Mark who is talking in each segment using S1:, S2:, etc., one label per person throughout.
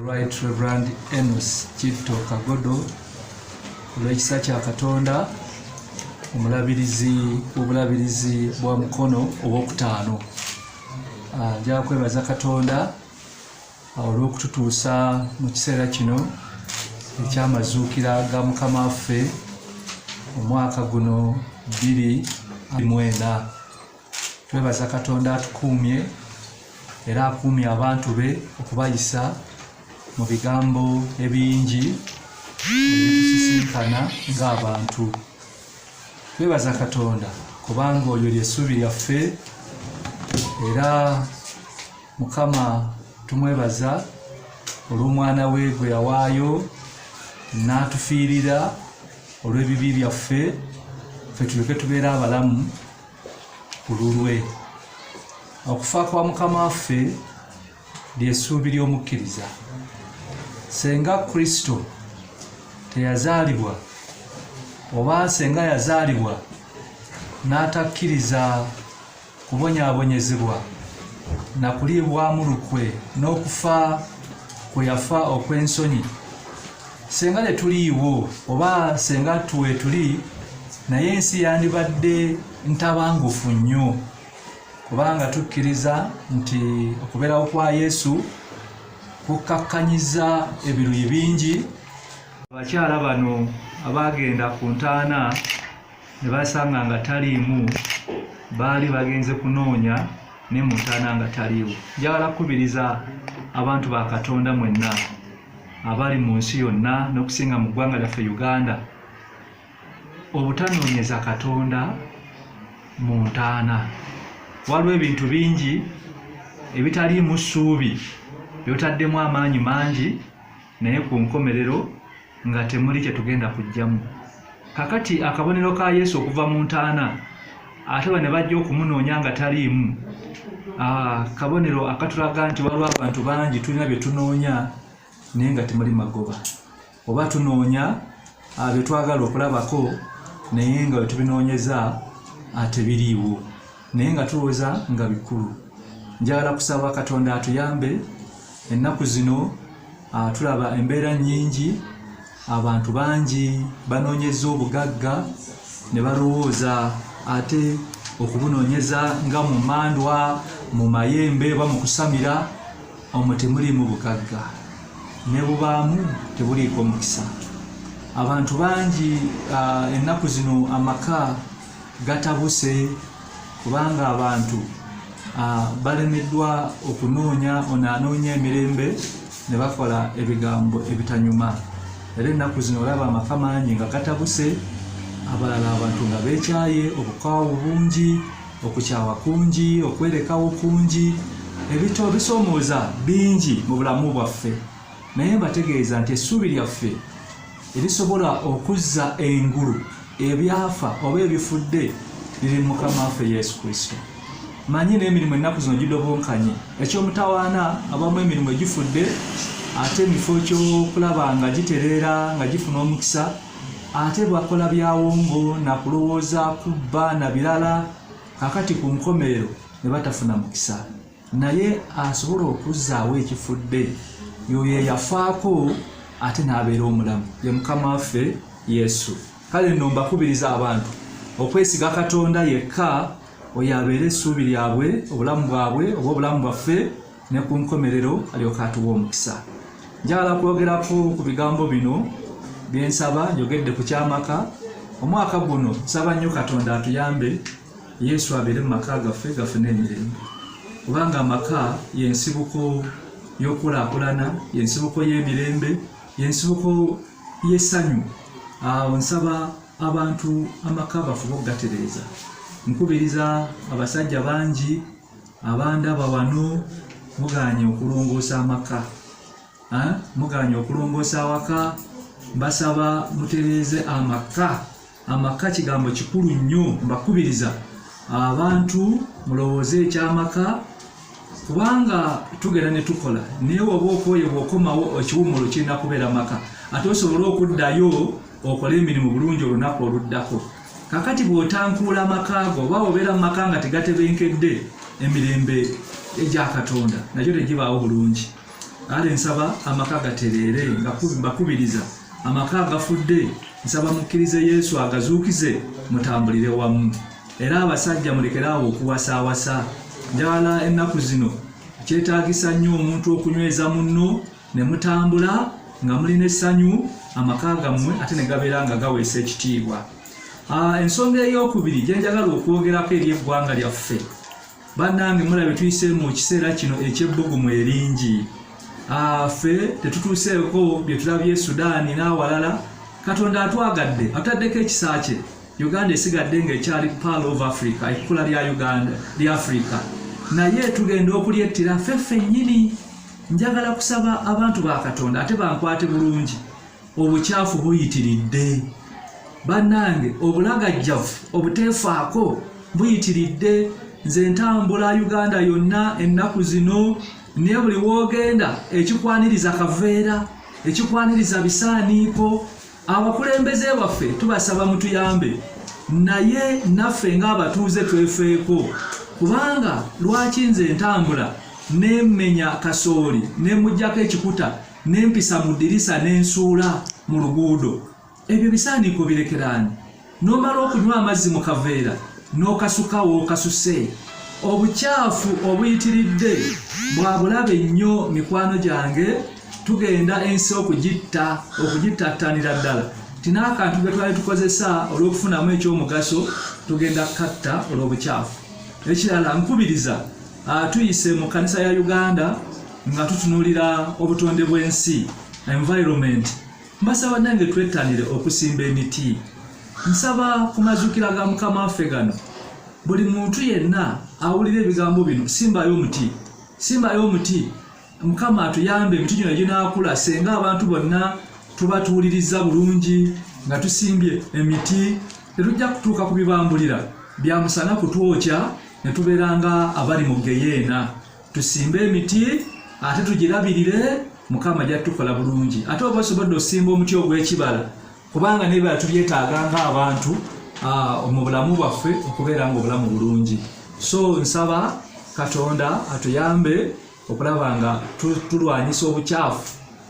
S1: Right Reverend Enos Kitto Kagodo, olw'ekisa kya Katonda, omulabirizi w'obulabirizi bwa Mukono owokutaano. Njagala kwebaza Katonda olw'okututuusa mu kiseera kino eky'amazuukira ga Mukama waffe omwaka guno 2024. Twebaza Katonda atukuumye era akuumye abantu be okubayisa mu bigambo ebingi ebitusisinkana ng'abantu. Twebaza Katonda kubanga oyo ly'essuubi lyaffe era Mukama tumwebaza olw'omwana we gwe yawaayo n'atufiirira olw'ebibi byaffe ffe tulyoke tubeere abalamu ku lulwe. Okufa kwa Mukama waffe ly'essuubi ly'omukkiriza. Senga Kristo teyazaalibwa oba senga yazaalibwa n'atakkiriza kubonyaabonyezebwa na kuliibwamu lukwe n'okufa kwe yafa okw'ensonyi, senga tetuliiwo oba senga tuwetuli, naye ensi yandibadde ntabangufu nnyo, kubanga tukkiriza nti okubeerawo kwa Yesu kukkakkanyiza ebiruyi bingi. Abakyala bano abaagenda ku ntaana ne basanga nga taliimu, baali bagenze kunoonya ne mu ntaana nga taliiwo. Njagala kukubiriza abantu ba Katonda mwenna abali mu nsi yonna n'okusinga mu ggwanga lyaffe Uganda obutanoonyeza Katonda mu ntaana. Waliwo ebintu bingi ebitaliimu ssuubi by'otaddemu amaanyi mangi naye ku nkomerero nga temuli kye tugenda kuggyamu. Kakati akabonero ka Yesu okuva mu ntaana ate bane bajja okumunoonya nga taliimu, kabonero akatulaga nti waliwo abantu bangi tulina bye tunoonya naye nga temuli magoba, oba tunoonya bye twagala okulabako naye nga bwe tubinoonyeza tebiriiwo, naye nga tulowooza nga bikulu. Njagala kusaba Katonda atuyambe ennaku zino. Tulaba embeera nnyingi, abantu bangi banoonyeza obugagga ne balowooza ate okubunoonyeza nga mu mandwa, mu mayembe oba mu kusamira, omwo temuliimu bugagga, ne bubaamu tebuliiko mukisa. Abantu bangi ennaku zino amaka gatabuse kubanga abantu balemeddwa okunoonya, ono anoonya emirembe ne bakola ebigambo ebitanyuma. Era ennaku zino olaba amaka mangi nga gatabuse, abalala abantu nga beekyaye, obukaawu bungi, okukyawa kungi, okwerekawo kungi, ebintu ebisoomooza bingi mu bulamu bwaffe. Naye mbategeeza nti essuubi lyaffe erisobola okuzza engulu ebyafa oba ebifudde liri mu Mukama waffe Yesu Kristo. Manyi n'emirimu ennaku zino gidobonkanye, eky'omutawaana abamu emirimu egifudde, ate emifo ky'okulaba nga gitereera nga gifuna omukisa, ate bakola byawongo na kulowooza kubba na birala, kakati ku nkomerero ne batafuna mukisa. Naye asobola okuzzaawo ekifudde y'oyo eyafaako ate n'abeera omulamu, ye Mukama waffe Yesu. Kale nno mbakubiriza abantu okwesiga Katonda yekka, oyo abeere essuubi lyabwe, obulamu bwabwe oba obulamu bwaffe, ne ku nkomerero alyoke atuwe omukisa. Njagala kwogerako ku bigambo bino bye nsaba, njogedde ku ky'amaka. Omwaka guno nsaba nnyo Katonda atuyambe Yesu abeere mu maka gaffe gafune emirembe, kubanga amaka y'ensibuko y'okukulaakulana, y'ensibuko y'emirembe, y'ensibuko y'essanyu. Awo nsaba abantu amaka bafube okugatereeza. Nkubiriza abasajja bangi abandaba wano, mugaanye okulongoosa amaka, mugaanye okulongoosa awaka, mbasaba mutereeze amaka. Amaka kigambo kikulu nnyo, mbakubiriza abantu mulowooze eky'amaka, kubanga tugenda ne tukola, naye woba okooye bw'okomawo ekiwummulo kirina kubeera maka, ate osobole okuddayo okole emirimu bulungi olunaku oluddako. Kakati bw'otankuula amaka go oba obeera mu maka nga tegatebenkedde, emirembe egya Katonda nagyo tegibaawo bulungi. Ale nsaba amaka gatereere, nga mbakubiriza amaka agafudde, nsaba mukkirize Yesu agazuukize, mutambulire wamu. Era abasajja mulekere awo okuwasaawasa. Njagala ennaku zino kyetaagisa nnyo omuntu okunyweza munno ne mutambula nga mulina essanyu, amaka gammwe ate ne gabeera nga gaweesa ekitiibwa. Ensonga ey'okubiri gye njagala okwogerako eri eggwanga lyaffe, bannange, mulabe tuyise mu kiseera kino eky'ebbugumu eringi. Ffe tetutuuseeko bye tulabye Sudaani n'awalala. Katonda atwagadde, atutaddeko ekisa kye. Uganda esigadde ng'ekyali Pearl of Africa, ekkula lya Uganda lya Africa, naye tugenda okulyettira ffe ffennyini. Njagala kusaba abantu ba Katonda ate bankwate bulungi. Obukyafu buyitiridde, bannange, obulagajjavu, obuteefaako buyitiridde. Nze ntambula Uganda yonna ennaku zino, naye buli woogenda ekikwaniriza kaveera, ekikwaniriza bisaaniiko. Abakulembeze baffe tubasaba mutuyambe, naye naffe ng'abatuuze twefeeko, kubanga lwaki nze ntambula nemmenya kasooli nemugjako ekikuta nempisa mu ddirisa nensuula mu luguudo? Ebyo bisaaniiko birekeraani. N'omala okunywa amazzi mu kaveera n'okasuka w'okasuse. Obukyafu obuyitiridde bwa bulabe nnyo, mikwano gyange. Tugenda ensi okugitta, okugittattanira ddala ti n'akantu ge twali tukozesa olw'okufunamu ekyomugaso tugenda kukatta olw'obukyafu. Ekirala nkubiriza, tuyise mu kkanisa ya Uganda nga tutunuulira obutonde bw'ensi, environment. Mbasaba nange twettanire okusimba emiti. Nsaba ku mazuukira ga Mukama waffe gano, buli muntu yenna awulira ebigambo bino, simbayo omuti, simbayo omuti. Mukama atuyambe, emiti gino ginaakula senga abantu bonna tuba tuwuliriza bulungi nga tusimbye emiti. Tetujja kutuuka ku bibambulira bya musana kutwokya ne tubeera nga abali mu geyeena. Tusimbe emiti ate tugirabirire, Mukama ajja tukola bulungi. Ate oba osobodde osimba omuti ogw'ekibala, kubanga n'ebibala tubyetaaga ng'abantu mu bulamu bwaffe okubeera nga obulamu bulungi. So nsaba Katonda atuyambe okulaba nga tulwanyisa obukyafu.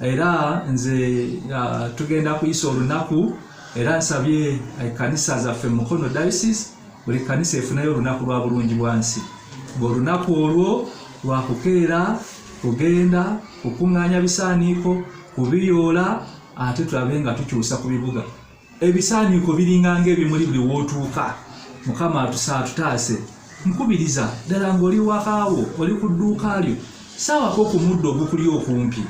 S1: Era nze tugenda kuyisa olunaku, era nsabye ekkanisa zaffe mu Mukono Diocese, buli kkanisa efunayo olunaku lwa bulungi bwansi, ng'olunaku olwo lwakukeera kugenda kukuŋŋaanya bisaaniiko, kubiyoola, ate tulabe nga tukyusa ku bibuga. Ebisaaniiko biringa ng'ebimuli buli w'otuuka. Mukama atutaase. Nkubiriza ddala ng'oli wakaawo, oli ku dduuka lyo, saawako ku muddo ogukuli okumpi,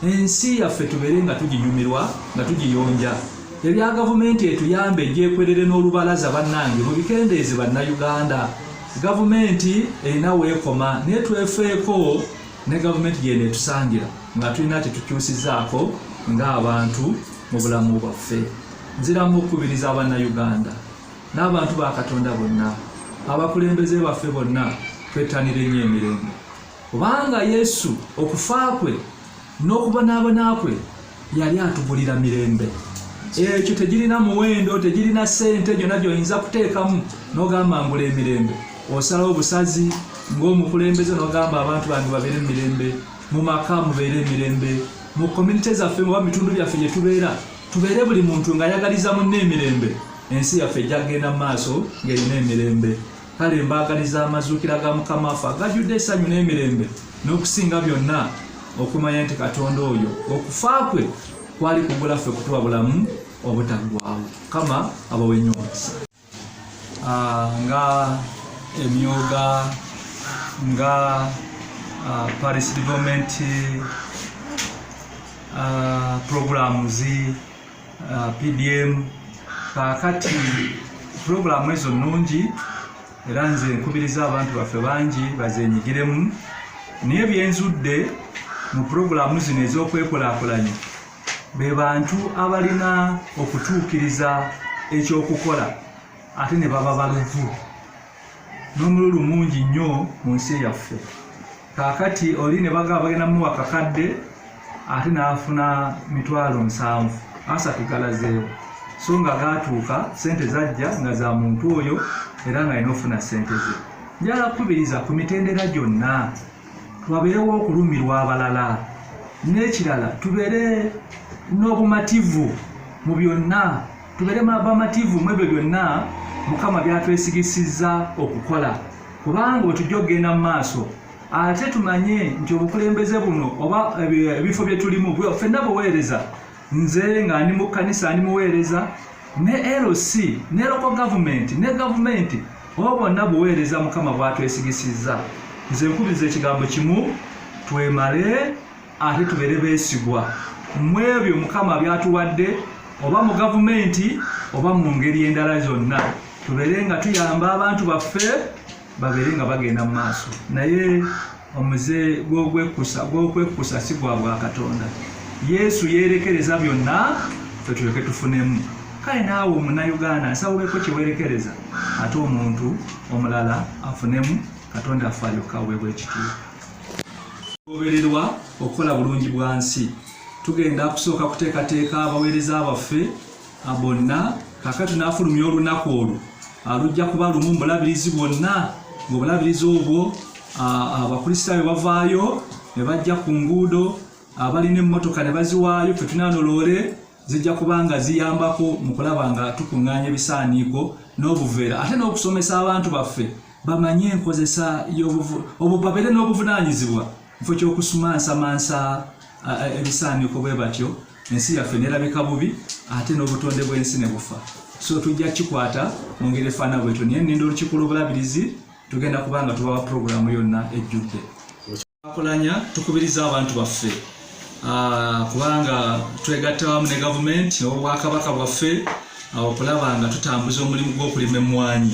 S1: ensi yaffe tubeere nga tuginyumirwa nga tugiyonja. Ebya gavumenti etuyambe egyekwerere n'olubalaza, bannange, mubikendeeze. Bannayuganda, gavumenti erina weekoma, naye twefeeko ne gavumenti gyeno etusangira nga tulina kyetukyusizaako ng'abantu mu bulamu bwaffe. Nziramu okukubiriza Abannayuganda n'abantu ba Katonda bonna, abakulembeze baffe bonna, twettanire nnyo emirembe, kubanga Yesu okufa kwe n'okubonaabona kwe yali atugulira mirembe. Ekyo tegirina muwendo, tegirina ssente gyonna gy'oyinza kuteekamu n'ogamba ngula emirembe. Osalawo obusazi ng'omukulembeze n'ogamba abantu bange babeere emirembe mu maka, mubeere emirembe mu community zaffe oba bitundu byaffe gye tubeera, tubeere buli muntu ng'ayagaliza munne emirembe. Ensi yaffe ejja kugenda mu maaso ng'erina emirembe. Kale mbaagaliza amazuukira ga Mukama waffe agajjudde essanyu n'emirembe, n'okusinga byonna okumanya nti Katonda oyo okufa kwe kwali kugula ffe kutuwa bulamu obutaggwaawo. Mukama abawe nnyo omukisa. Nga emyoga, nga Parish Development Programs, PDM, kaakati puroguramu ezo nnungi, era nze nkubiriza abantu baffe bangi bazenyigiremu. Naye byenzudde mu puroguramu zino ez'okwekulaakulanya, be bantu abalina okutuukiriza ekyokukola ate ne baba baluvu n'omululu mungi nnyo mu nsi yaffe. Kaakati oli ne bagaba bagenda muwa kakadde, ate n'afuna 700,000, 30 galazeewo, so nga gaatuuka sente zajja nga za muntu oyo, era nga alina ofuna sente ze. Njagala kukubiriza ku mitendera gyonna wabeerewo okulumirwa abalala. N'ekirala, tubeere n'obumativu mu byonna, tubeere bamativu mu ebyo byonna Mukama byatwesigisizza okukola, kubanga bwe tujja okugenda mu maaso, ate tumanye nti obukulembeze buno oba ebifo bye tulimu ffenna buweereza. Nze nga ndi mu kkanisa ndi muweereza, ne LC ne local government ne gavumenti, oba bwonna buweereza Mukama bwatwesigisizza. Nze nkubiriza ekigambo kimu, twemale ate tubeere beesigwa mu ebyo Mukama byatuwadde, oba mu gavumenti oba mu ngeri endala zonna, tubeere nga tuyamba abantu baffe babeere nga bagenda mu maaso. Naye omuze gw'okwekkusa si gwa bwa Katonda. Yesu yeerekereza byonna ffe tuleke tufunemu. Kale naawe omunnayuganda, nsaba obeeko kye weerekereza ate omuntu omulala afunemu, Katonda affe alyoke aweebwa ekitiibwa. Gobererwa okukola bulungi bwa nsi. Tugenda kusooka kuteekateeka abaweereza baffe bonna. Kaakati tunaafulumya olunaku olwo, lujja kuba lumu mu bulabirizi bwonna, ng'obulabirizi obwo Abakristaayo bavaayo ne bajja ku nguudo, abalina emmotoka ne baziwaayo, ffe tunaano loole zijja kuba nga ziyambako mu kulaba nga tukuŋŋaanya ebisaaniiko n'obuveera, ate n'okusomesa abantu baffe bamanye enkozesa babeere n'obuvunaanyizibwa mufo ky'okusumansamansa ebisaaniiko bwe batyo ensi yaffe nerabika bubi ate n'obutonde bw'ensi ne bufa. So tujja kikwata mu ngeri efaana bwetyo, naye nninda olukiiko lw'obulabirizi, tugenda kuba nga tubawa puroguramu yonna ejjudde. Akulanya tukubiriza abantu baffe, kubanga twegatta wamu ne gavumenti n'obwakabaka bwaffe okulaba nga tutambuza omulimu gw'okulima emmwanyi,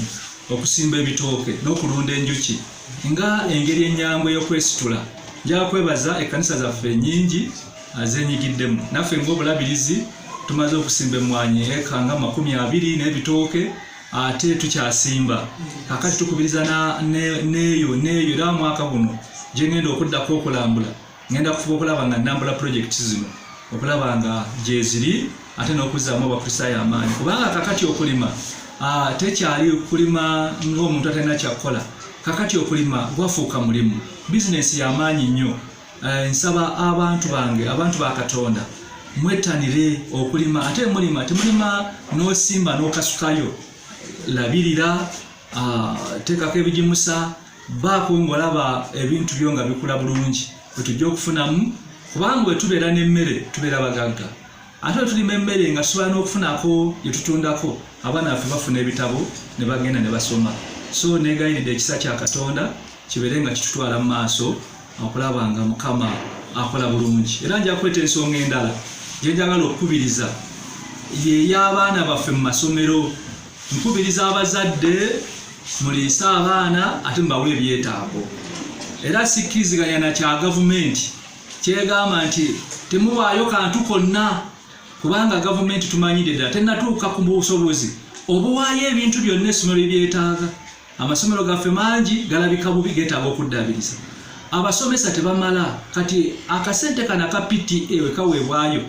S1: okusimba ebitooke n'okulunda enjuki nga engeri ennyangu ey'okwesitula. Njagala kwebaza ekkanisa zaffe ennyingi azenyigiddemu. Naffe ng'obulabirizi tumaze okusimba emmwanyi eka nga 20 n'ebitooke, ate tukyasimba. Kakati tukubiriza neeyo neeyo, era mwaka guno gye ngenda okuddako okulambula, ngenda kufuba okulaba nga nambula projekiti zino, okulaba nga gyeziri, ate n'okuzzaamu Abakristaayo amaanyi, kubanga kakati okulima tekyali kulima ng'omuntu atalina kyakukola. Kakati okulima gwafuuka mulimu, bizinesi y'amaanyi nnyo. Nsaba abantu bange, abantu ba Katonda, mwettanire okulima. Ate mulima, temulima n'osimba n'okasukayo. Labirira, teekako ebigimusa, baako ng'olaba ebintu byo nga bikula bulungi, bwe tujja okufunamu, kubanga bwe tubeera n'emmere tubeera bagagga. Ate bwe tulima emmere nga tusobola n'okufunako gye tutundako, abaana baffe bafuna ebitabo ne bagenda ne basoma. So neegayiridde ekisa kya Katonda kibeere nga kitutwala mu maaso okulaba nga Mukama akola bulungi. Era nja kuleeta ensonga endala gye njagala okukubiriza, y'ey'abaana baffe mu masomero. Nkubiriza abazadde, muliise abaana ate mubawe ebyetaago. Era sikkiriziganya na kya gavumenti kyegamba nti temuwaayo kantu konna, kubanga gavumenti tumanyire ddala tennatuuka ku busobozi obuwaayo ebintu byonna essomero byebyetaaga. Amasomero gaffe mangi galabika bubi, geetaaga okuddaabiriza, abasomesa tebamala. Kati akasente kano aka PTA we kaweebwayo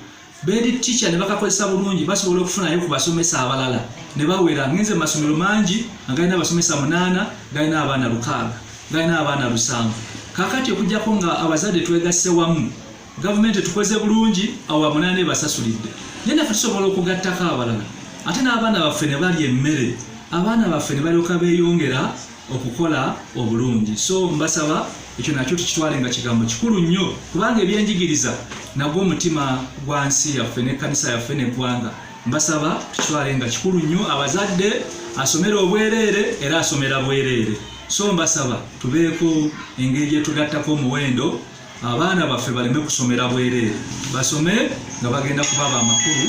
S1: ba head teacher ne bakakozesa bulungi, basobola okufunayo ku basomesa abalala ne bawera. Ngenze mu masomero mangi nga galina abasomesa munaana, galina abaana 6, galina abaana 7. Kakati okujjako nga abazadde twegasse wamu, gavumenti tukoze bulungi, awo amunaana ebasasulidde, naye naffe tusobola okugattako abalala, ate n'abaana baffe ne balya emmere, abaana baffe ne balyoka beeyongera okukola obulungi. So mbasaba ekyo nakyo tukitwale nga kigambo kikulu nnyo, kubanga ebyenjigiriza nagwo omutima gwa nsi yaffe n'ekkanisa yaffe n'eggwanga. Mbasaba tukitwale nga kikulu nnyo. Abazadde, asomera obwereere era asomera bwereere. So mbasaba tubeeko engeri gye tugattako omuwendo, abaana baffe baleme kusomera bwereere, basome nga bagenda kuba bamakulu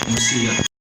S1: mu nsi yaffe.